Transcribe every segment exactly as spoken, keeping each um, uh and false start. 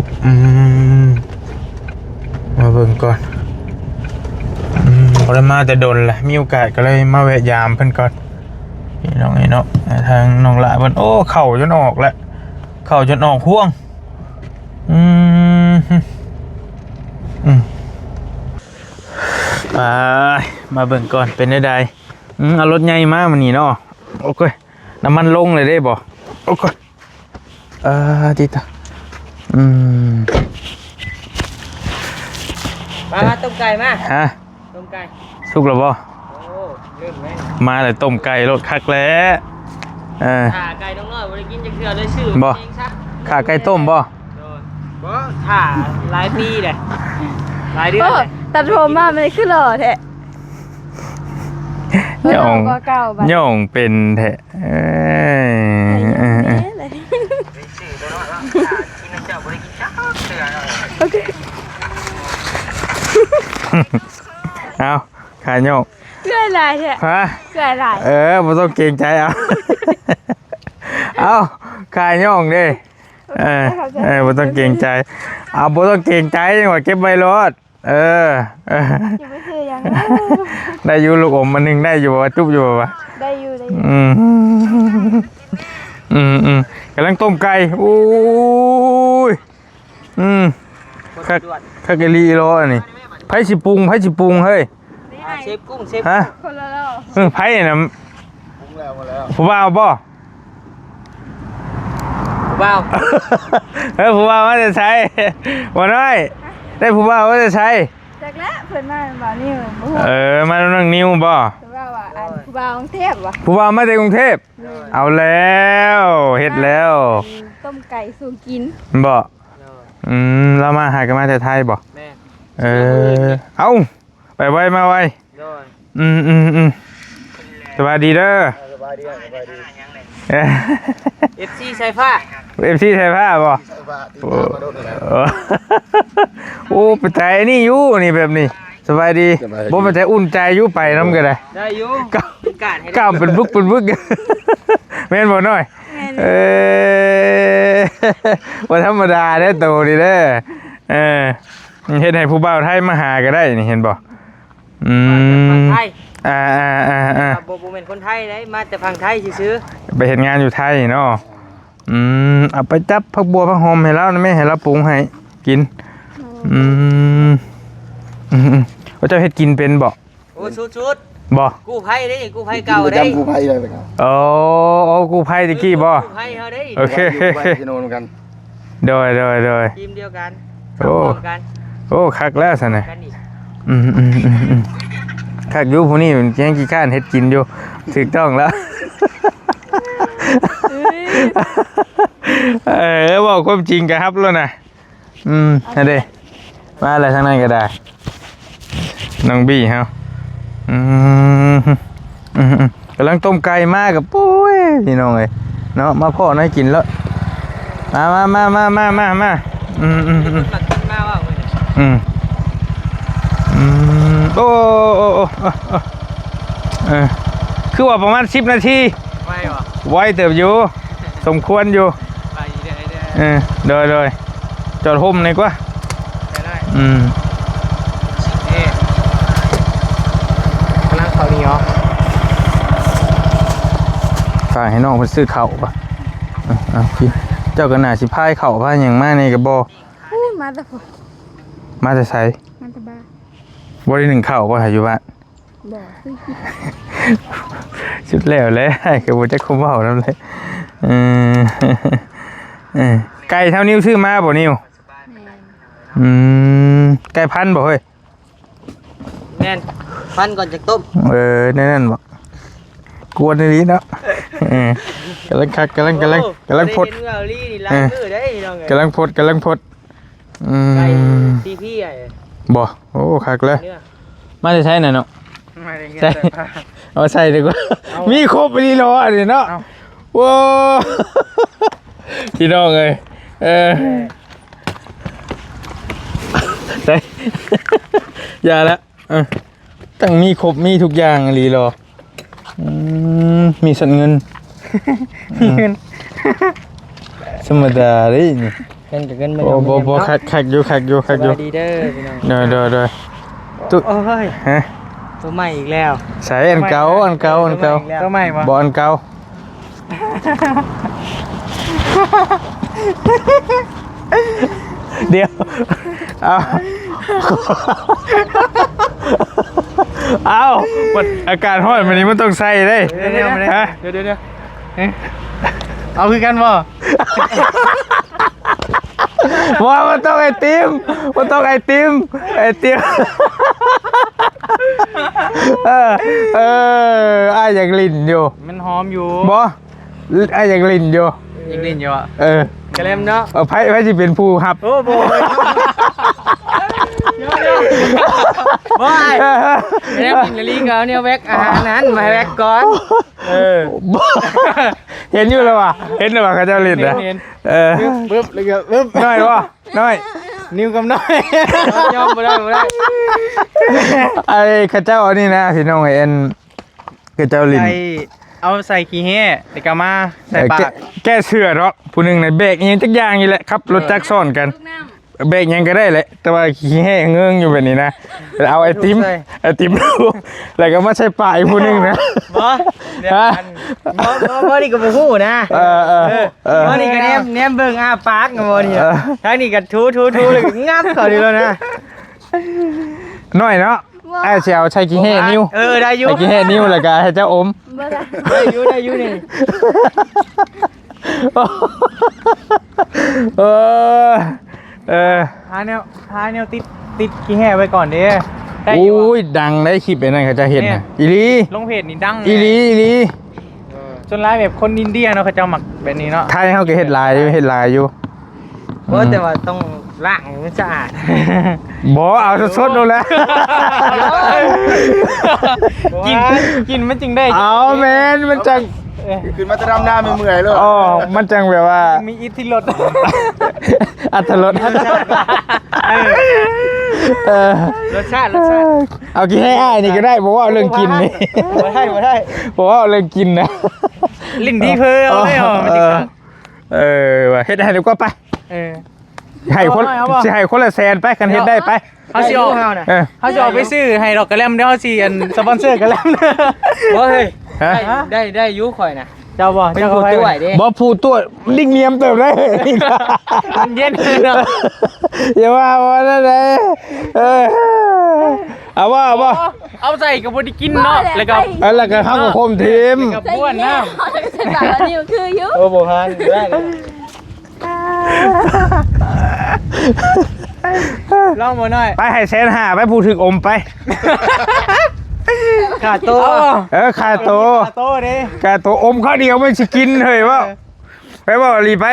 ปุ๊บ อืม มาเบิ่งก่อน อืม บ่ได้มาแต่ดนแหละ มีโอกาสก็เลยมาแวะยามเพิ่นก่อน นี่น้อง นี่เนาะ ทางน้องหละเพิ่น โอ้ เข้าจนออกแล้ว เข้าจนออกห้วง อืม อืม ไป มาเบิ่งก่อน เป็นได้ใด อืม เอารถใหญ่มามื้อนี้เนาะ โอเค น้ำมันลงเลยได้บ่ โอเค เออ ติดต่อ อืม มามาต้มไก่มา ฮะ ต้มไก่ สุกแล้วบ่ โอ้เริ่มแล้ว มาเลยต้มไก่รสคักแล้ว เออ ขาไก่น้องน้อยบ่ได้กินจักเทื่อเลยซื้อ บ่ เองซะ ขาไก่ต้มบ่ โดยบ่ขาหลายปีเลยหลายเดือน โอ้ เลย ตัดผมมามันคือหล่อแท้ ย่อง ก็เก่าบัด ย่องเป็นแท้ เอ้ยเออเออ เลย ซื้อตัวน้อยว่าขากินน้ำเจ้าบ่ได้กินจักเทื่อเลย โอเค เอา ขาย่อง เกลือหลายแท้ ฮะ เกลือหลาย เออบ่ต้องเกรงใจเอา เอา ขาย่องเด้ เออ เออบ่ต้องเกรงใจ เอาบ่ต้องเกรงใจยังว่าเก็บไว้รอด เออ เออ จะไปซื้อยัง ได้อยู่ลูกอมอันหนึ่งได้อยู่บ่จุ๊บอยู่บ่วะ ได้อยู่ได้อยู่ อืม อืมอืมกำลังต้มไก่ โอ้ย อืม คัก คักอีหลีโลอันนี้ ไผสิปรุง ไผสิปรุง เฮ้ย เชฟกุ้งเชฟ ฮะ คนละรอบ เออ ไผน่ะ ปรุงแล้วหมดแล้ว ผู้บ่าวบ่ ว้าว เออ ผู้บ่าวมาแต่ไสบ่น้อย ได้ผู้บ่าวมาแต่ไส จากแล้วเพื่อนมาบ่าวนี่บ่ฮู้ เออ มาน้องนิวบ่ คือว่าว่าอันผู้บ่าวกรุงเทพฯว่ะ ผู้บ่าวมาแต่กรุงเทพฯ เอาแล้ว เฮ็ดแล้ว ต้มไก่สู่กิน บ่ อืม เรามาหากันมาแต่ไทยบ่ แม่ เออ เอ้า ไปไวมาไว โดย อืมอืมอืมสบายดีเด้อ สบายดีสบายดี เอ้ย เอฟซีใส่ผ้า เอฟซีไทยผ้าบ่ สบายติดตามมาโดนแล้ว เออโอ้ไปไทยนี่อยู่นี่แบบนี้ สบายดี สบายดี บ่ไปแต่อุ่นใจอยู่ไปน้ำก็ได้ ได้อยู่ ก้าว เป็นการให้ ก้าวเป็นบึกเป็นบึก แม่นบ่น้อย เอ้ยบ่ธรรมดาเด้อโตนี่เด้อ เออเฮ็ดให้ผู้บ่าวไทยมาหาก็ได้นี่เห็นบ่ อืม ไทย อ่าอ่าอ่าอ่า บ่บ่แม่นคนไทยได้มาแต่ฝั่งไทยซื่อ ไปเฮ็ดงานอยู่ไทยเนาะ อืม เอาไปจับผักบัวผักหอมให้เรานะแม่ ให้เราปรุงให้กิน อืม อืมอืมว่าเจ้าเฮ็ดกินเป็นบ่ ๆโอ้สุด บ่ ๆกู้ภัยได้กู้ภัยเก่า ประ ได้ จำกู้ภัยเลยนะครับ โอ้โอ้กู้ภัยตะกี้บ่ กู้ภัยเฮาได้ โอเค กู้ภัยที่โน่นกัน โดยโดยโดย ทีมเดียวกัน โอ้ พร้อมกัน โอ้คักแล้วซั่นน่ะ กันอีก อืมอืมอืมอืมคักอยู่ผู้นี้มันยังขี้ข้านเฮ็ดกินอยู่ ถูกต้องแล้ว เออบอกความจริงก็ฮับแล้วนะ อืมนั่นเด้มาอะไรทางนั้นก็ได้ น้องบี้เฮา อืม อืม อืม กำลังต้มไก่มากับ ปุ้ย พี่น้องเอ้ย เนาะ มาพ้อแนวกินแล้ว มา มา มา มา มา มา มา อืม อืม อืม คนหมักกินมาว่ามื้อนี้ อืม อืม โอ้ โอ้ โอ้ โอ้ โอ้ เออ คือว่าประมาณสิบนาที ไวบ่ ไวเติบอยู่ สมควรอยู่ ไปเด้อ เออ โดย โดย จอดโฮมหน่อยกว่า ได้ อืม นี่ กำลังเข้านี่เหรอ ฝากให้น้องเพิ่นซื้อข้าวปะ อ่ะ อ่ะ พี่ เจ้าก็น่าสิพายข้าวพายหยังมานี่ก็บ่ อู้ย มาแต่พุ้น มาแต่ไส มาแต่บ้าน บ่ได้นึ่งข้าวบ่อยู่บ้าน บ่ สุดแล้วแหละ ก็บ่จักคำเว้านำเลย เออ เออ ไก่เท่านิวซื้อมาบ่นิว แม่น อืม ไก่พันธุ์บ่เฮ้ย แม่น พันก่อนจักต้ม เออ แน่นั่นบ่ กวนอีหลีเนาะ เออ กำลังคัก กำลัง กำลัง โอ้ กำลังพด บ่ได้เห็นเงาลีนี่หลายมื้อเด้พี่น้องเอ้ย กำลังพด กำลังพด อืม ไก่ซีพีไอ้ บ่ โอ้ คักเลย เนื้อ มาแต่ไสน่ะเนาะ มาแต่เฮือน ใส่ ใส่ผ้า เอาใส่ดีกว่า เอา มีครบอีหลีเหรออันนี้เนาะ เอา โว้ พี่น้องเอ้ย เออ เออ ใส่ อย่าละ เออ ต้องมีครบ มีทุกอย่างอีหลีเหรอ อืม มีสันเงิน มีเงิน ธรรมดาเด้นี่ เงินกับเงินมัน โอ้ บ่ บ่ เนาะ คัก คักอยู่ คักอยู่ คักอยู่ สบายดีเด้อพี่น้อง โดย โดย โดย ตุ๊ โอ้ย ฮะ ตัวใหม่อีกแล้ว ใส่อันเก่า อันเก่า อันเก่า ตัวใหม่อีกแล้ว ตัวใหม่วะ บ่ อันเก่า เดี๋ยว เอา เอา มัน อากาศร้อนแบบนี้มันต้องใส่เด้ เดี๋ยวๆๆ ฮะ เดี๋ยวๆๆ เอ๊ะ เอาคือกันบ่ ว่ามันต้องไอติม มันต้องไอติม ไอติม เออ เออ อ้ายอยากหลิ้นอยู่ มันหอมอยู่ บ่ อ้ายอยากหลิ้นอยู่ อยากหลิ้นอยู่อะ เออ กะแลมเนาะ เออ ไผ ไผสิเป็นผู้รับ โอ้ บ่ บ่ กะแลมกินนาลีก็เอาเนี่ยแว็กอาหารนั้นมาให้แว็กก่อน เออ เห็นอยู่แล้วว่ะ เห็นแล้วว่ะ เขาเจ้าหลิ้นนะ เห็น เออ ปึ๊บ ปึ๊บ แล้วก็ปึ๊บ น้อยบ่ น้อย นิ้วกับน้อย ยอมบ่ได้ บ่ได้ ไอ้เขาเจ้าอันนี้นะ พี่น้อง ไอ้อัน เขาเจ้าหลิ้น ใส่ เอาใส่ขี้แห้ แล้วก็มาใส่ เออ ปาก แก้ แก้เสื้อเนาะ ผู้หนึ่งน่ะแบกอิหยังจักอย่างนี่แหละ ขับรถจักรซ้อนกัน ลูกน้ำ แบกหยังก็ได้แหละ แต่ว่าขี้แห้เงิงอยู่แบบนี้นะ เอาไอติม ใส่ ไอติมลูก แล้วก็มาใส่ปากอีกผู้หนึ่งนะ บ่ เดี๋ยว ฮะ อัน บ่ บ่ บ่ นี่ก็บ่ฮู้นะ เออ เออ เออ เออ บ่ นี่ก็แนม แนมเบิ่งอ้าปากก็บ่นี่ เออ ทางนี้ก็ถู ถู ถู แล้วก็งับเข้าดีแล้วนะ น้อยเนาะ บ่ ไอ้ายสิเอาใส่ขี้แห้นิ้ว เออ ได้อยู่ ใส่ขี้แห้นิ้วแล้วก็ให้เจ้าอม บ่ได้ ได้อยู่ ได้อยู่นี่ เออ เออ หาแนว หาแนวติด ติดขี้แห้ไว้ก่อนเด้ ได้อยู่ โอ้ย ดังได้คลิปไอ้นั่นเขาจะเห็น เนี่ย นะ อีหลี ลงเพจนี่ดังเลย อีหลี อีหลี เออ ส่วนหลายแบบคนอินเดียเนาะ เขาเจ้ามักแบบนี้เนาะ ไทยเขาก็เฮ็ดหลายอยู่ เฮ็ดหลายอยู่ โอ้ อืม แต่ว่าต้องล้างให้มันสะอาด บ่ เอาสดๆ โลดแหละ กิน กินมันจึงได้ เอาแม่น มันจั่ง เออ ขึ้นมาแต่ดำนาเมื่อยๆ เลย อ๋อ มันจั่งแบบว่า มีอิทธิรส อรรถรส เออ เออ รสชาติ รสชาติ เอาขี้แห้อ้ายนี่ก็ได้ เพราะว่าเรื่องกินนี่ บ่ได้ บ่ได้ เพราะว่าเรื่องกินนะ ลิ้นดีเพ้อเอาเลยเหรอ มันจะ เออ ว่าเฮ็ดให้ดีกว่าไป เออ ให้คน เอาบ่ เอาบ่ สิให้คนละแสนไป คันเฮ็ดได้ไป เฮาสิออก เฮาน่ะ เออ เฮาสิออกไปซื้อให้ดอกกะแลม เดี๋ยวเฮาสิอันสปอนเซอร์กะแลม บ่เฮ้ย ฮะ ได้ ได้ ได้อยู่ข่อยน่ะ เจ้าบ่ เป็นผู้ตรวจเด้ บ่ ผู้ตรวจ ลิงเนียมเติบได้ มันเย็นเนาะ อย่าว่าว่านั่นเลย เออ เอาบ่ เอาบ่ เอาใส่ก็บ่ได้กินเนาะ แล้วก็ เออ แล้วก็เฮาก็คมทีม แล้วก็บ้วนน้ำ ใส่ปากอันนี้มันคืออยู่ โอ้ บ่ผ่าน ได้เลย ลองบ่น้อย ไปให้แสนห้า ไปผู้ถืกอมไป ค่าโต เอาบ่ เออ ค่าโต ค่าโตเด้ ค่าโตอมข้าวเดียวมันสิกินเฮ้ยบ่ ไปบ่หลีไป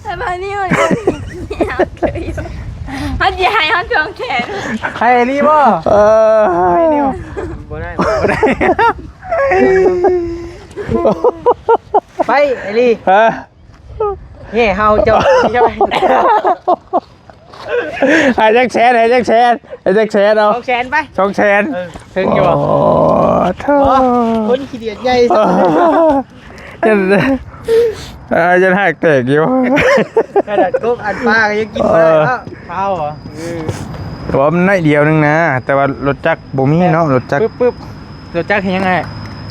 ใส่ปากอันนี้มันคืออยู่ เขาจะให้เขาทวงแขน ให้นี่บ่ เออ ให้นิว บ่ได้ บ่ได้ ไปไอ้ลี ฮะ แหย่เฮาเจ้า เจ้า ให้จักแสน ให้จักแสน ให้จักแสนเอา สองแสนไป สองแสน เออ ถึงอยู่บ่ โอ้โธ่ บ่ คนขี้เดียดใหญ่ ยัน เอ่อ ยันหักแตกอยู่ ขนาดกบอันปลาก็ยังกินบ่ได้ เออ แล้ว ข้าวเหรอ เออ แต่ว่ามันน้อยเดียวนึงนะ แต่ว่ารถจักรบ่มีเนาะ รถจักร ปึ๊บปึ๊บ รถจักรเฮ็ดยังไง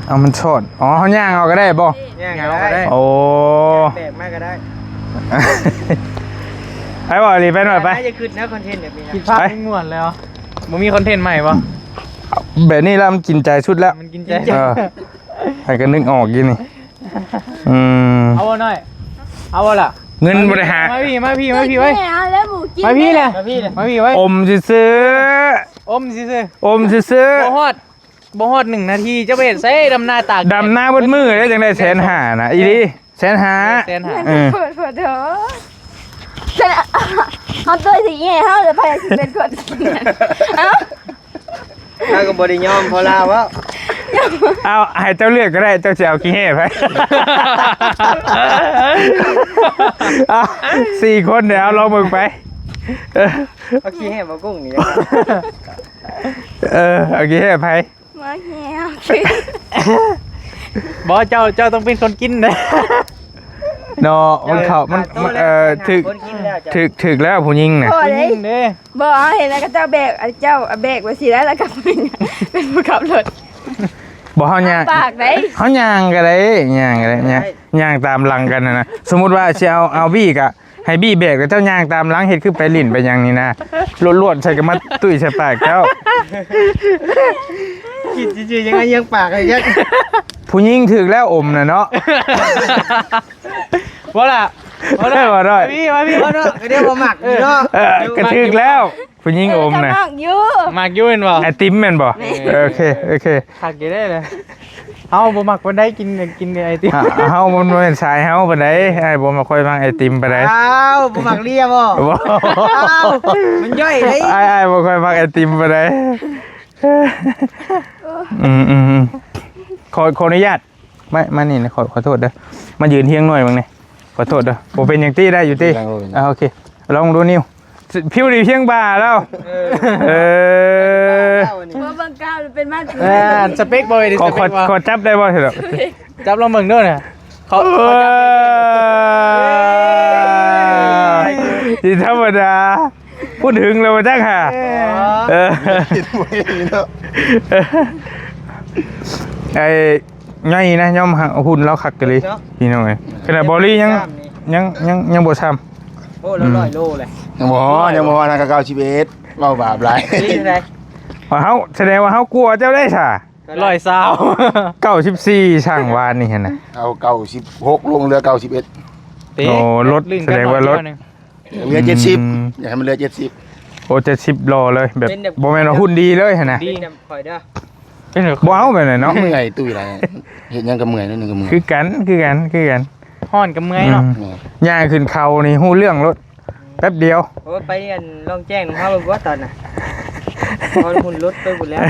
เอามันสอด อ๋อ เฮาย่างเอาก็ได้บ่ ย่างเอาก็ได้ โอ้ แบกมาก็ได้ ไปบ่ ลี ไปหน่อย ไป น่าจะขึ้นนะคอนเทนต์แบบนี้นะ คิดภาพ ไป ไม่ม่วนแล้ว บ่มีคอนเทนต์ใหม่บ่ แบบนี้แล้วมันกินใจสุดแล้ว มันกินใจ เออ ให้ก็นึกออกอยู่นี่ อืม เอาบ่หน่อย เอาบ่ล่ะ เงินบ่ได้หา มาพี่ มาพี่ มาพี่ไว้ย แม่เอาแล้วหมูกิน มาพี่แหละ มาพี่แหละ มาพี่ไว้ย อมซื่อๆ อมซื่อๆ อมซื่อๆ บ่ฮอด บ่ฮอดหนึ่งนาที จะไปเฮ็ดไสดำนาตากแดด ดำนาเบิดมื้อแล้วจังได้แสนห้านะ อีหลี แสนห้า แสนห้า เออ เปิด เปิดเถอะ ฉัน เขาตัวสิแย่เฮาเลย ไปสิเป็นคนกิน เอ้า ข้าก็บ่ได้ยอมพอลาวอะ เอา ให้เจ้าเลือกก็ได้ เจ้าสิเอาขี้แห้ไผ เอา สี่คนเนี่ย เอาลองเบิ่งไป เออ เอาขี้แห้บ่กุ้งนี่ เออ เอาขี้แห้ไผ มาแห้ บ่ เจ้า เจ้าต้องเป็นคนกินนะ เนาะ มันเข้า มัน มัน เอ่อ ถึก คนกินแล้วจ้ะ ถึก ถึกแล้วผู้หญิงน่ะ พอเลย ผู้หญิงเด้ บ่ เห็นแล้วก็เจ้าแบก เจ้าแบกไว้สิแล้ว แล้วก็เป็น เป็นผู้ขับรถ บ่ เฮาย่าง ปากไหน เฮาย่างก็ได้ ย่างก็ได้ ย่าง ได้ ย่างตามหลังกันน่ะนะ สมมุติว่าสิเอา เอาบี้กะ ให้บี้แบก แล้วเจ้าย่างตามหลัง เฮ็ดคือไปหลิ้นไปหยังนี่นะ ลวดๆ ใส่ก็มาตุ้ยใส่ปากเจ้า กินจริงๆ ยังไงยังปากเลยยัง ผู้หญิงถึกแล้วอมน่ะเนาะ บ่ล่ะ บ่ได้ บ่ได้ มาพี่ มาพี่ บ่เนาะ ก็เดี๋ยวบ่มักอยู่เนาะ เออ ก็ถึกแล้ว ผู้หญิงอมน่ะ เออ ก็มักอยู่ มักอยู่แม่นบ่ ไอติมแม่นบ่ แม่น เออ โอเค โอเค คักอยู่เด้เลย เฮาบ่มักปานใดกิน กินไอติม อ่ะ เฮามันบ่แม่นสายเฮาปานใด อ้ายบ่มาค่อยมักไอติมปานใด อ้าว บ่มักเลียบ่ บ่ อ้าว มันย่อยเด้ อ้าย อ้ายบ่ค่อยมักไอติมปานใด อืม อืม อืม ขอ ขออนุญาต มา มานี่นะ ขอ ขอโทษเด้อ มายืนเฮียงหน่อยมึงนี่ ขอโทษเด้อ บ่เป็นหยังติ ได้อยู่ติ ได้ อ่า โอเค ลองดูนิว ผิวดีเพียงบ่าแล้ว เออ เออ เมื่อเบิ่งก้าวเป็นมา เออ สเปคบ่ ขอ สเปคบ่ ขอจับได้บ่เถอะ จับลองเบิ่งดูน่ะ เขา เออ สิธรรมดา พูดถึงแล้วบ่จักหา เออ เออ เห็นบ่เห็นเนาะ ไอ้ ใหญ่นะ ย่อมหัก หุ่นเราคักกะลี เนาะ พี่น้องเอ้ย ขนาดบอลลี่ยัง กล้ามนี่ ยัง ยัง ยังบ่ซ้ำ โอ้ แล้ว อืม ร้อยโลเลย ยังบ่ฮอด ยังบ่ฮอดนะ ก็เก้าสิบเอ็ด เว้าบาปหลาย นี่เท่าไหร่ ว่าเฮา แสดงว่าเฮากลัวเจ้าได้ซะ ร้อยซาว เก้าสิบสี่ ช่างวานนี่หั่นน่ะ เอาเก้าสิบหก ลงเหลือเก้าสิบเอ็ด เตะ โอ้ ลด ลื่น แสดงว่าลด กันหน่อยเดียวหนึ่ง เหลือเจ็ดสิบ อืม อยากให้มันเหลือเจ็ดสิบ โอ้ เจ็ดสิบ หล่อเลย แบบ เป็นแบบ บ่แม่นว่าหุ่นดีเลยหั่นน่ะ ดี เป็นแบบข่อยเด้อ เป็นแบบ บ่เอาแบบนั้นเนาะ เมื่อยตุ้ยหลาย เฮ็ดหยังก็เมื่อย นั่นหนึ่งก็เมื่อย คือกัน คือกัน คือกัน ฮ้อนก็เมื่อยเนาะ อืม ย่างขึ้นเขานี่ฮู้เรื่องโลด แป๊บเดียว โอ้ ไปอันล่องแจ้งของเขาบ่ตอนน่ะ ฮอดหุ่นรถไปหมดแล้ว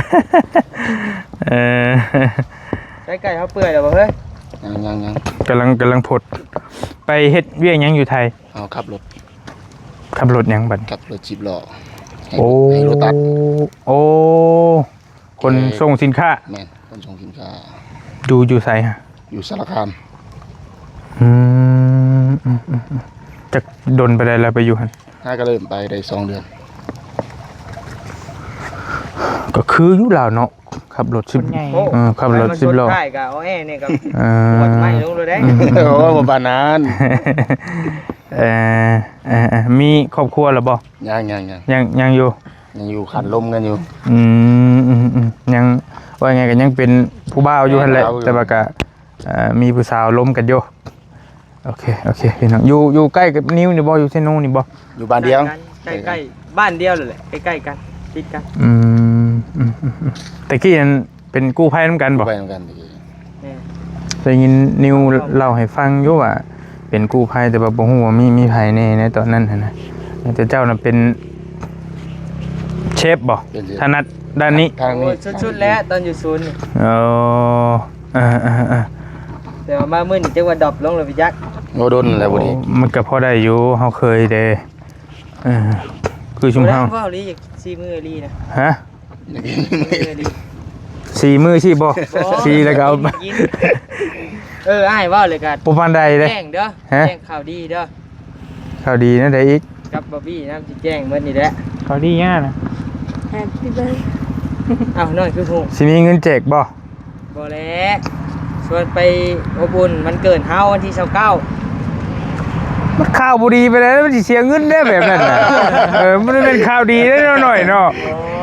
เออ ใกล้ๆ เขาเปื่อยแล้วบ่เฮ้ย ยัง ยัง ยัง กำลัง กำลังพด ไปเฮ็ดเวียกหยังอยู่ไทย เอาขับรถ ขับรถหยังบัด ขับรถสิบล้อ ให้ โอ้ ให้โลตัส โอ้ ขนส่งสินค้า แม่น ขนส่งสินค้า อยู่ อยู่ไสฮะ อยู่สารคาม อืม อืม อืม อืม จักดนไปได้แล้วไปอยู่หั่น น่าก็เริ่มไปได้สองเดือน ก็คืออยู่ลาวเนาะ ขับรถสิบ คนใหญ่ เออ ขับรถสิบล้อ ไปมันชนท้ายก็เอาแอร์นี่ก็ เออ ปวดไหม้ลงเลยเด้ อืม โอ้ บ่ปานนั้น เออ เออ เออ มีครอบครัวแล้วบ่ ยัง ยัง ยัง ยัง ยังอยู่ ยังอยู่ขันลมกันอยู่ อืม อืม อืม ยัง ว่าไงก็ยังเป็นผู้บ่าวอยู่หั่นแหละ ผู้บ่าวอยู่ แต่ว่าก็ เอ่อ มีผู้สาวลมกันอยู่ โอเค โอเค พี่น้อง อยู่ อยู่ใกล้กับนิวนี่บ่ อยู่เซโนนี่บ่ อยู่บ้านเดียว ใกล้ๆ ใกล้ๆ บ้านเดียวเลยแหละ ใกล้ๆ กัน ติดกัน อืม อืม อืม อืม แต่กี้นั้นเป็นกู้ภัยนำกันบ่ กู้ภัยนำกันตะกี้ แม่น ได้ยินนิวเล่าให้ฟังอยู่ว่าเป็นกู้ภัย แต่ว่าบ่ฮู้ว่ามี มีไผแน่ในตอนนั้นหั้นนะ แต่เจ้าน่ะเป็น เจ็บบ่ เจ็บ ถนัดด้านนี้ ทางนี้ โอ้ย สุดๆแล้วตอนอยู่ศูนย์นี่ อ๋อ เออๆๆ แต่ว่ามามื้อนี้จักว่าดรอปลงแล้วพี่จัก โอ้ โดนแล้วบ่ดี โอ้ มันก็พอได้อยู่ เฮาเคยเด้ เออ คือชุมเฮา บ่ได้เว้าอีหลี สี่มื้ออีหลีนะ ฮะ สี่มื้ออีหลี สี่มื้อสิบ่ บ่ สี่แล้วก็เอา กิน เออ อ้ายเว้าเลยก็ บ่ปานใดเด้ แจ้งเด้อ ฮะ แจ้งข่าวดีเด้อ ข่าวดีแนวใดอีก กับบอบบี้นำสิแจ้งเบิดนี่แหละ ข่าวดีหยังนะ Happy birthday อ้าว น้องคือฮู้ สิมีเงินแจกบ่ บ่แหละ ชวนไปอบอุ่นวันเกิดเฮาวันที่ซาวเก้า มันข่าวบ่ดีไปแล้ว มันสิเสียเงินเด้แบบนั้นน่ะ เออ มันเป็นข่าวดีเด้น้อยๆเนาะ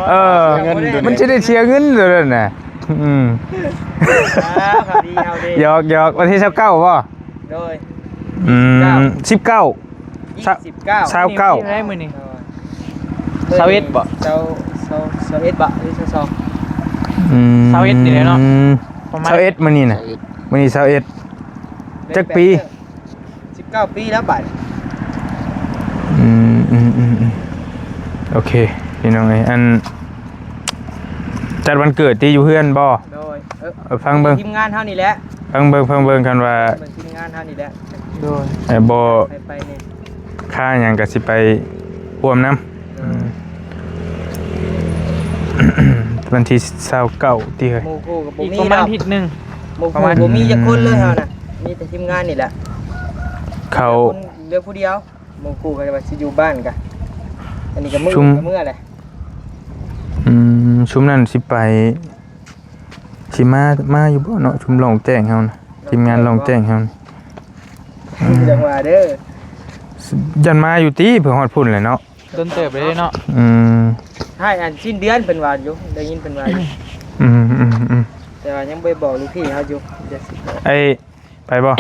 เออ เสียเงิน มันสิได้เสียเงินตัวนั้นน่ะ อืม อ้าว ข่าวดี ข่าวดี หยอกๆ วันที่ซาวเก้าบ่ โดย อืม สิบเก้า ยี่สิบเก้า ซาวเก้า ได้มื้อนี้ ซาวเอ็ดบ่ ซาว ซาว ซาวเอ็ดบ่ หรือซาวสอง อืม ซาวเอ็ดนี่แหละเนาะ ประมาณ ซาวเอ็ดมื้อนี้น่ะ ซาวเอ็ด มื้อนี้ซาวเอ็ด จักปี สิบเก้าปีแล้วบัด อืม อืม อืม อืม โอเค พี่น้องเอ้ย อัน จัดวันเกิดที่อยู่เฮือนบ่ โดย เออ เออ ฟังเบิ่ง ทีมงานเฮานี่แหละ ฟังเบิ่ง ฟังเบิ่งกันว่า เบิ่งทีมงานเฮานี่แหละ โดย เออ บ่ ไป ไปนี่ ค่าหยังก็สิไปร่วมนำ เออ วันที่ซาวเก้าติเฮ้ย หมู่คู่ก็บ่มี อีกประมาณ ดอก อาทิตย์หนึ่ง หมู่คู่ ประมาณ บ่มีจักคนเลยเฮาน่ะ มีแต่ทีมงานนี่แหละ เขา เหลือผู้เดียว หมู่คู่ก็ว่าสิอยู่บ้านกะ อันนี้ก็มื้อ ซุม ก็มื้อแหละ อืม ซุมนั้นสิไป สิมา มาอยู่บ่เนาะ ซุมลองแจ้งเฮานะ ทีมงานลองแจ้งเฮานี่ อืม จังหวะเด้อ ยันมาอยู่ติ เผื่อฮอดพุ่นแหละเนาะ โดนเติบเลยเนาะ อืม ท้ายอันสิ้นเดือนเพิ่นว่าอยู่ ได้ยินเพิ่นว่าอยู่ อืม อืม อืม แต่ว่ายังบ่บอกลูกพี่เฮาอยู่ เดี๋ยวสิบอก ไอ้ ไปบ่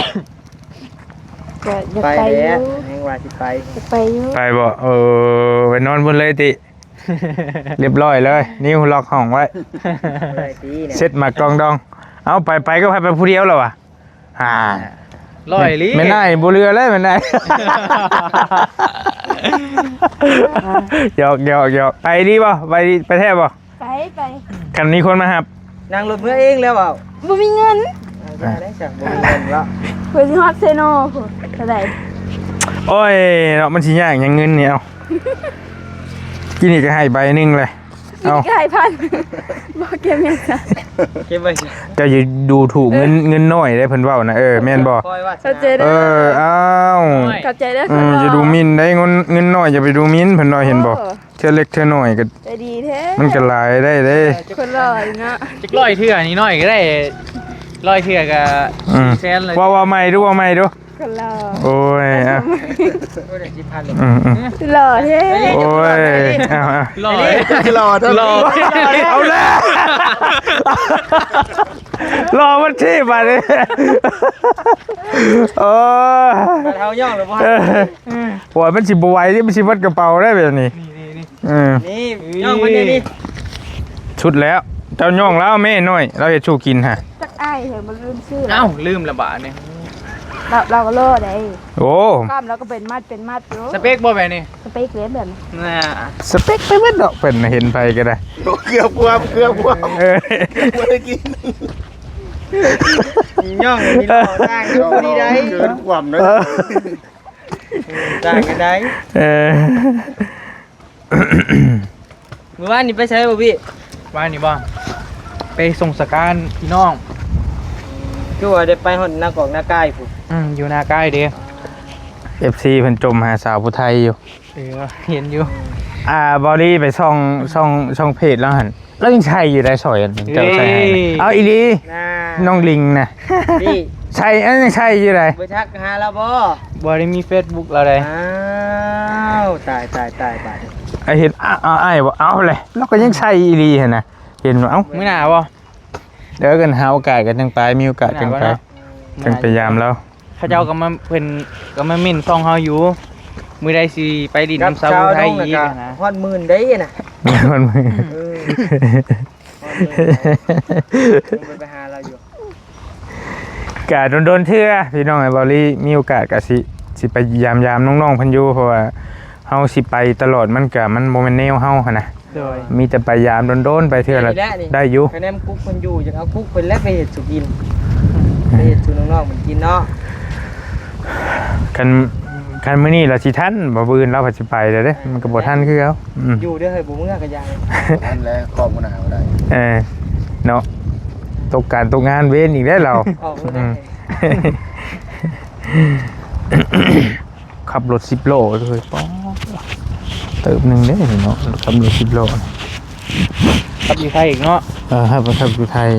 ก็อยาก ไป ไปอยู่ แล้ว แฮงว่าสิไป อยากไปอยู่ ไปบ่ เออ ไปนอนพุ่นเลยติ เรียบร้อยเลย นิ้วล็อกห้องไว้ บ่ได้ติเนี่ย เช็ดหมากกองดอง เอาไป ไปก็ไป ไปผู้เดียวแล้ววะ อ่า ร้อยอีหลี แม่นายบ่เหลือเลยแม่นาย หยอก หยอก หยอก ไปดีบ่ ไปดี ไปแท้บ่ ไป ไป คันมีคนมารับ นั่งรถเมือเองแล้วเปล่า บ่มีเงิน เอาได้ ได้จ้ะ บ่มีเงินแล้ว เพิ่นสิฮอดเซโนพุ้น เท่าใด โอ้ย เนาะ มันสิยากหยังเงินนี่ เอา กินนี่ก็ให้ใบหนึ่งเลย เอา กินก็ให้พัน บ่เก็บหยังจ้ะ เก็บไว้สิ เจ้าอย่าดูถูกเงิน เงินน้อยเด้ เพิ่นเว้านะ เออ แม่นบ่ คอยว่า เข้าใจเด้อ เออ อ้าว ขอบใจเด้อ อืม คนหล่อ อย่าดูหมิ่นได้ เงิน เงินน้อยอย่าไปดูหมิ่น เพิ่นว่า เห็นบ่ โอ้ เทื่อเล็กเทื่อน้อยก็ ใจดีแท้ มันก็หลายได้เด้ คนหล่อเนาะ จักร้อยเทื่อนี่น้อยก็ได้ ร้อยเทื่อก็ อืม สี่แสนเลย ว่า ว่าใหม่ดู ว่าใหม่ดู คนหล่อ โอ้ย อ่ะ โอ้ย ได้สิบพันเลย อืม อืม หล่อแท้ โอ้ย เอา เอา หล่อ หล่อ หล่อ เอาแล้ว หล่อมันชีพอ่ะนี่ โอ้ย มาเท้าย่องหรือบ่ เออ โอ้ย มันสิบ่ไหวนี่ มันสิเบิดกระเป๋าได้แบบนี้ นี่ นี่ นี่ เออ นี่ ย่องมานี่ นี่ สุดแล้ว เจ้าย่องแล้วแม่น้อย เราเฮ็ดสู่กินฮะ จักอ้ายเห็นบ่ลืมชื่อ เอ้า ลืมละบาดนี่ เรา เราก็รอได้ โอ้ กล้ามเราก็เป็นมัด เป็นมัดอยู่ สเปคบ่แบบนี้ สเปคเลยแบบนี้ น่ะ สเปคไปเบิดดอก เพิ่นน่ะเห็นไผก็ได้ เกือบควบ เกือบควบ เออ บ่ได้กิน ย่องมีหล่อต่างกันดีได้ เกินความนะ เออ ต่างกันได้ เออ มื้อวานนี่ไปไสบ่พี่ วานนี่บ่ ไปส่งสการพี่น้อง คือว่าได้ไปฮอดนากอกนากายพุ้น อืม อยู่นากายเด้ เอฟซี เพิ่นจมหาสาวผู้ไทยอยู่ เออ เห็นอยู่ อ่า บอดี้ไปส่อง ส่อง ส่องเพจแล้วหั่น แล้วยังใส่อยู่ได้สอยอันเจ้าใส่ให้นะ เอ้ย เอาอีหลี น่า น้องลิงนะ พี่ ใส่ เอ้ย ยังใส่อยู่ได้ บ่ทักหาเราบ่ บ่ได้มีเฟซบุ๊กเราได้ อ้าว ตาย ตาย ตาย บาดนี้ ไอ้เห็น อ้าว อ้าว ไอ้บอก เอาเลย เราก็ยังใส่อีหลีหั่นนะ เห็นว่า เอ้า มื้อหน้าบ่ เดี๋ยวกันหาโอกาสกันจังไป มีโอกาสจังไป มื้อหน้าบ่เนาะ จังไปยามแล้ว เขาเจ้าก็มา เพิ่นก็มาเม้นส่องเฮาอยู่ มื้อใดสิไปดินนำสาวไทยอีกนะ ฮอดหมื่นได้นะ ฮอดหมื่น เออ ฮอดหมื่นได้ เพิ่นไปหาเราอยู่ กะโดนๆเทื่อ พี่น้องไอ้บอลลี่ มีโอกาสกะสิ สิไปยามๆน้องๆเพิ่นอยู่ เพราะว่าเฮาสิไปตลอด มันกะ มันบ่แม่นแนวเฮาหั้นนะ โดย มีแต่ไปยามโดนๆ ไปเทื่อละ ได้อยู่ คะแนนกุ๊กเพิ่นอยู่ อยากเอากุ๊กเพิ่นแล้วไปเฮ็ดสู่กิน ไปเฮ็ดสู่น้องๆ เพิ่นกินเนาะ คัน คันมื้อนี้เราสิทันบ่ มื้ออื่นเราก็สิไปแล้วเด้ มันก็บ่ทันคือเก่า อืม อยู่เด้อเฮ้ย บ่เมือกะยา ทันแล้ว ครอบหัวหน้าบ่ได้ เออ เนาะ ตกการตกงานเวรอีกแล้วเรา ออกบ่ได้ อืม ขับรถสิบล้อเลย ป๊อด เติบหนึ่งเด้เนาะ ขับรถสิบล้อ ขับอยู่ไทยอีกเนาะ เออ ครับ ขับอยู่ไทย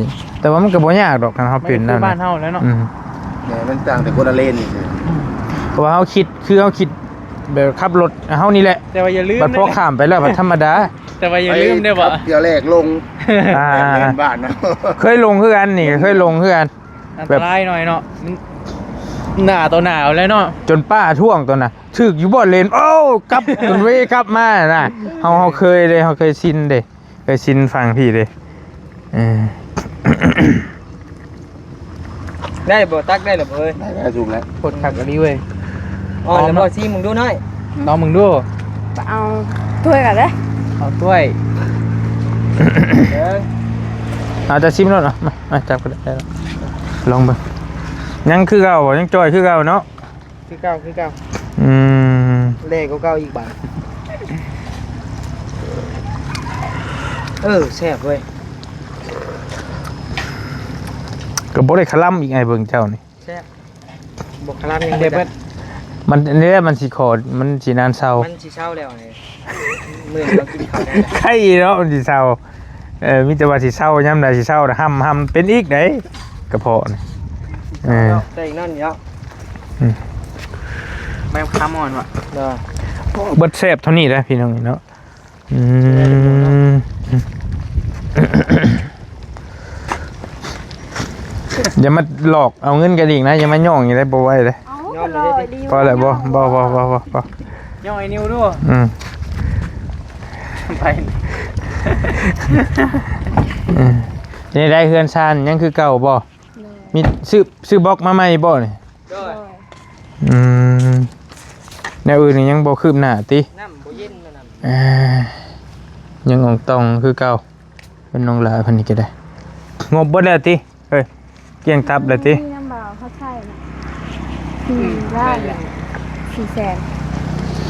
แต่ว่ามันก็บ่ยากดอก คันเฮาเป็นนั่น มันคือบ้านเฮาแล้วเนาะ อืม แหม มันต่างแต่คนละเลนนี่สิ เพราะว่าเฮาคิด คือเฮาคิดแบบขับรถเฮานี่แหละ แต่ว่าอย่าลืม บัดพอข้ามไปแล้วบัดธรรมดา แต่ว่าอย่าลืมเด้อว่า ไปขับเทื่อแรกลง อ่า เลนบ้านเนาะ เคยลงคือกันนี่ เคยลงคือกัน อันตรายหน่อยเนาะ มันหน้าต่อหน้าเอาแล้วเนาะ จนป้าท่วงตอนน่ะ "ถืกอยู่บ่เลน โอ้ กลับ" จนเวกลับมาน่ะ เฮา เฮาเคยเด้ เฮาเคยชินเด้ เคยชินฟังพี่เด้ เออ ได้บ่ ตักได้หรือบ่เอ้ย ได้แล้ว สุกแล้ว โคตรคักอันนี้เว้ย อ๋อ แล้วบ่ ชิมมึงดูหน่อย ลองมึงดู เอาถ้วยก่อนเด้อ เอาถ้วย เออ เอาแต่ชิมแล้วเนาะ มา มาจับก็ได้แล้ว ลองเบิ่ง ยังคือเก่าบ่ ยังจ่อยคือเก่าเนาะ คือเก่า คือเก่า อืม แลกกว่าเก่าอีกบาท เออ แซ่บเว้ย ก็บ่ได้คลำอีก ไอ้เบิ่งเจ้านี่ แซ่บ บ่คลำยัง เด็ดเบิด มัน เนี่ย มันสิขอ มันสินานเซา มันสิเซาแล้วนี่ มื้อนี้เรากินข้าวได้แล้ว ไข่เนาะ มันสิเซา เออ มีแต่ว่าสิเซายามใดสิเซาน่ะ ห่ำ ห่ำเป็นอีกได๋ กระเพาะนี่ เออ ได้อีกนั่นเนาะ อืม ใบมะขามอ่อนว่ะ เด้อ เบิดแซ่บเท่านี้แหละพี่น้องเนาะ อืม อย่ามาหลอกเอาเงินกันอีกนะ อย่ามาย่องอีกได้ บ่ไหวเลย เอา ยอมเลย พอแล้ว บ่ บ่ บ่ บ่ บ่ ย่องไอ้นิวดู อืม ไป อืม นี่ได้เฮือนซานยังคือเก่าบ่ โดย มีซื้อ ซื้อบล็อกมาใหม่บ่นี่ โดย โดย อืม แนวอื่นนี่ยังบ่คืบหน้าติ น้ำบ่เย็นนั่นน่ะ อ่า ยังอ่องตองคือเก่า เป็นน้องหลาเพิ่นนี่ก็ได้ งบเบิดแล้วติ เอ้ย เกลี้ยงตับแล้วติ มีน้ำเบาเขาใส่นะ สี่ล้าน สี่แสน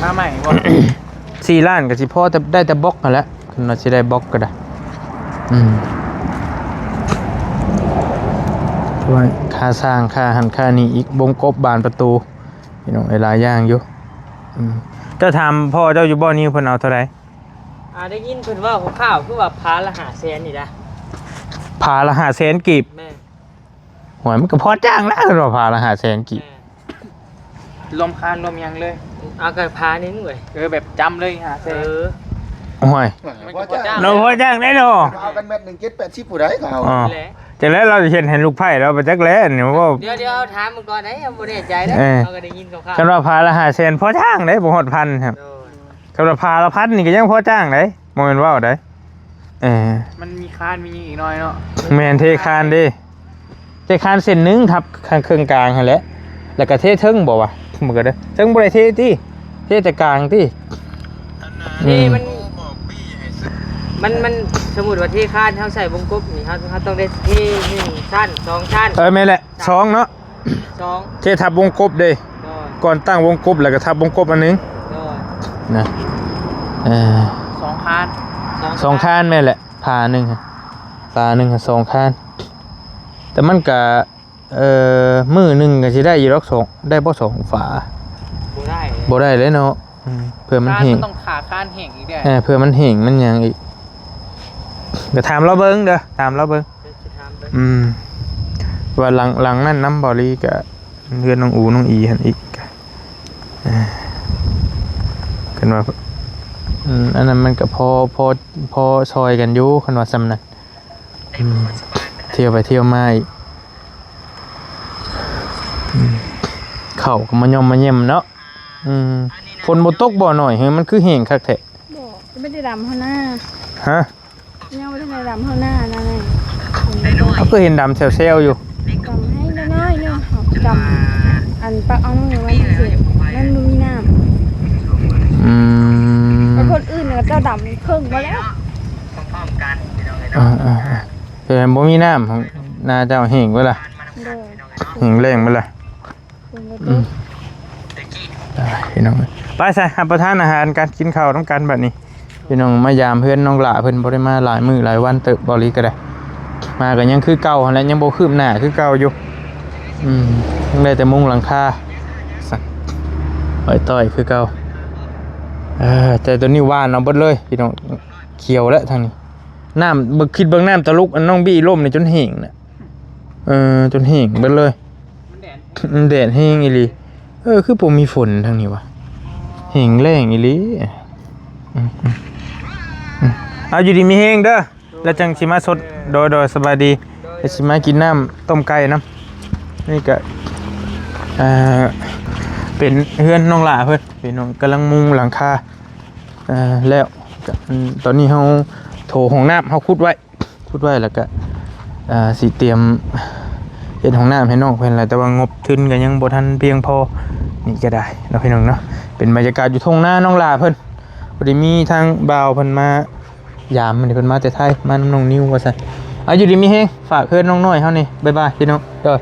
มาใหม่บ่ สี่ล้านก็สิพอแต่ได้แต่บล็อกนั่นแหละ คันว่าสิได้บล็อกก็ได้ อืม ว่าค่าสร้าง ค่าหั้นค่านี่อีก วงกบบานประตู พี่น้อง หลายอย่างอยู่ อืม เจ้าถามพ่อเจ้าอยู่บ่ นิว เพิ่นเอาเท่าใด อ่า ได้ยินเพิ่นเว้าคร่าวๆ คือว่าผาละห้าแสนนี่นะ ผาละห้าแสนกีบ แม่น โอ้ย มันก็พอจ้างแล้ว เพิ่นว่าผาละห้าแสนกีบ แม่น รวมคานรวมหยังเลย เอาก็ผาหนึ่งเว้ย เออ แบบจำเลยห้าแสน เออ โอ้ย มันก็พอจ้าง เราพอจ้างได้เนาะ เอากันเม็ดหนึ่งเจ็ดแปดสิบผู้ใดก็เอา อ๋อ แหละ จังแล้วเราเห็น เห็นลูกไผ่เราไปจักแล้วเนี่ย ว่า เดี๋ยว เดี๋ยวถามมึงก่อนนะ ยังบ่แน่ใจนะ เออ เราก็ได้ยินคร่าวๆ คันว่าผาละห้าแสนพอจ้างได้ บ่ฮอดพันครับ โดย คันว่าผาละพันนี่ก็ยังพอจ้างได้ บ่แม่นเว้าได้ เออ มันมีคานมีหยังอีกหน่อยเนาะ แม่นเทคานเด้ เทคานเส้นหนึ่งทับคานเครื่องกลางหั่นแหละ แล้วก็เทเทิงบ่วะ มันก็ได้ เทิงบ่ได้เทติ เทแต่กลางติ เทมัน อืม มัน มัน สมมุติว่าเทคาน เฮาใส่วงกบนี่ เฮา เฮาต้องได้เทหนึ่งชั้น สองชั้น เออ แม่นแหละ สองเนาะ สอง เททับวงกบเด้ โดย ก่อนตั้งวงกบแล้วก็ทับวงกบอันหนึ่ง โดย นะ เออ สองคาน สองคานแม่นแหละ ผาหนึ่งฮะ ผาหนึ่งฮะ สองคาน แต่มันก็ เอ่อ มื้อหนึ่งก็สิได้อยู่ดอก สอง ได้บ่ สองฝา บ่ได้ บ่ได้เลยเนาะ อืม เผื่อมันแห้ง คานมันต้องขาคานแห้งอีกเด้อ เออ เผื่อมันแห้งมันหยังอีก ก็ถามลาวเบิ่งเด้อ ถามลาวเบิ่ง เดี๋ยวสิถามเบิ่ง อืม ว่าหลัง หลังนั้นนำบ่ หรือก็เฮือนน้องอูน้องอีหั่นอีก เออ คันว่า อืม อันนั้นมันก็พอ พอ พอซอยกันอยู่ คันว่าส่ำนั้น อืม เที่ยวไปเที่ยวมาอีก อืม เข้าก็มาย่อมมาเยี่ยมเนาะ อืม ฝนบ่ตกบ่หน่อย เฮ้ย มันคือแห้งคักแท้ บ่ ยังไม่ได้ดำเท่าหน้า ฮะ ยังไม่ได้ดำเท่าหน้านะ เขาก็เห็นดำแซวๆอยู่ ดำให้น้อยๆนึง ดำ อันปักเอาน้องไว้สิ มันบ่มีน้ำ อืม แต่คนอื่น แล้วเจ้าดำเพิ่งมาแล้ว อ่าๆๆ แต่บ่มีน้ำของนาเจ้าแห้งเบิดล่ะ โดย แห้งแล้งเบิดล่ะ เพิ่งมา อืม ได้พี่น้อง ไปใส่รับประทานอาหารกัน กินข้าวนำกันบัดนี้ พี่น้องมายามเฮือนน้องหล่าเพิ่น บ่ได้มาหลายมื้อหลายวันเติบ บ่ลีก็ได้ มาก็ยังคือเก่าหั่นแหละ ยังบ่คืบหน้าคือเก่าอยู่ อืม ยังได้แต่มุงหลังคา สั่น อ้อยต้อยคือเก่า เออ แต่ตัวนี้หว่านเอาเบิดเลยพี่น้อง เขียวแล้วทางนี้ น้ำ เบิ่ง คิดเบิ่งน้ำตะลุกอันน้องบี้ล้มนี่จนแห้งน่ะ เออ จนแห้งเบิดเลย มันแดดแห้งอีหลี เออ คือบ่มีฝนทางนี้วะ แห้งแล้งอีหลี อืมๆๆ เอาอยู่ดีมีแฮงเด้อ แล้วจังสิมาสด โดย โดย สบายดี แล้วสิมากินน้ำต้มไก่นำ นี่ก็ เอ่อ เป็นเฮือนน้องหล่าเพิ่น พี่น้องกำลังมุงหลังคา เอ่อ แล้วก็ อืม ตอนนี้เฮาโถห้องน้ำเฮาขุดไว้ ขุดไว้แล้วก็ เอ่อ สิเตรียมเฮ็ดห้องน้ำให้น้องเพิ่นแหละ แต่ว่างบทุนก็ยังบ่ทันเพียงพอ นี่ก็ได้เนาะพี่น้องเนาะ เป็นบรรยากาศอยู่ทุ่งนาน้องหล่าเพิ่น พอดีมีทางบ่าวเพิ่นมายาม มื้อนี้เพิ่นมาแต่ไทย มานำน้องนิวว่าซั่น เอาอยู่ดีมีแฮง ฝากเฮือนน้องน้อยเฮานี่ บ๊ายบายพี่น้อง เด้อ